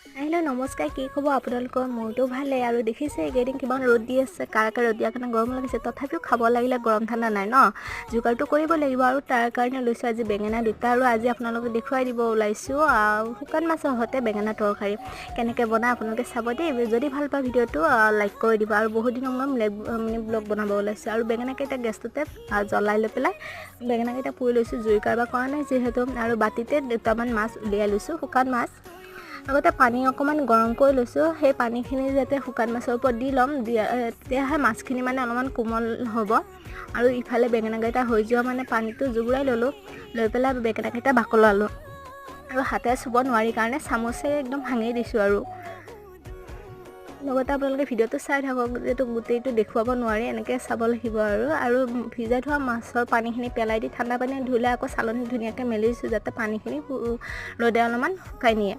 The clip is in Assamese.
হেল্ল' নমস্কাৰ, কি খবৰ আপোনালোকৰ? মোৰতো ভালেই। আৰু দেখিছে এইকেইদিন কিমান ৰ'দ দি আছে, কাৰাকে ৰ'দ দিয়াৰ কাৰণে গৰম লাগিছে। তথাপিও খাব লাগিলে গৰম ঠাণ্ডা নাই ন, যোগাৰটো কৰিব লাগিব। আৰু তাৰ কাৰণে লৈছোঁ আজি বেঙেনা 2টা। আৰু আজি আপোনালোকক দেখুৱাই দিব ওলাইছোঁ শুকান মাছৰ সৈতে বেঙেনা তৰকাৰী কেনেকৈ বনায়, আপোনালোকে চাব দেই। যদি ভাল পায় ভিডিঅ'টো লাইক কৰি দিব। আৰু বহুত দিনৰ মূৰত মিনি ব্লগ বনাব ওলাইছোঁ। আৰু বেঙেনাকেইটা গেছটোতে জ্বলাই লৈ পেলাই বেঙেনাকেইটা পুৰি লৈছোঁ, জুই কাৰবাৰ কৰা নাই যিহেতু। আৰু বাতিতে 2টামান মাছ উলিয়াই লৈছোঁ, শুকান মাছ। লগতে পানী অকণমান গৰম কৰি লৈছোঁ, সেই পানীখিনি যাতে শুকান মাছৰ ওপৰত দি ল'ম, দিয়া তেতিয়াহে মাছখিনি মানে অলপমান কোমল হ'ব। আৰু ইফালে বেঙেনাকেইটা হৈ যোৱা মানে পানীটো জুবুৰাই ল'লোঁ, লৈ পেলাই বেঙেনাকেইটা বাকলালোঁ। আৰু হাতেৰে চুব নোৱাৰি কাৰণে চামুচেৰে একদম ভাঙি দিছোঁ। আৰু লগতে আপোনালোকে ভিডিঅ'টো চাই থাকক, যিহেতু গোটেইটো দেখুৱাব নোৱাৰি, এনেকৈ চাব লাগিব। আৰু ভিজাই থোৱা মাছৰ পানীখিনি পেলাই দি ঠাণ্ডা পানী ধুলে আকৌ চালনীত ধুনীয়াকৈ মেলি দিছোঁ, যাতে পানীখিনি ৰ'দে অলপমান শুকাই নিয়ে।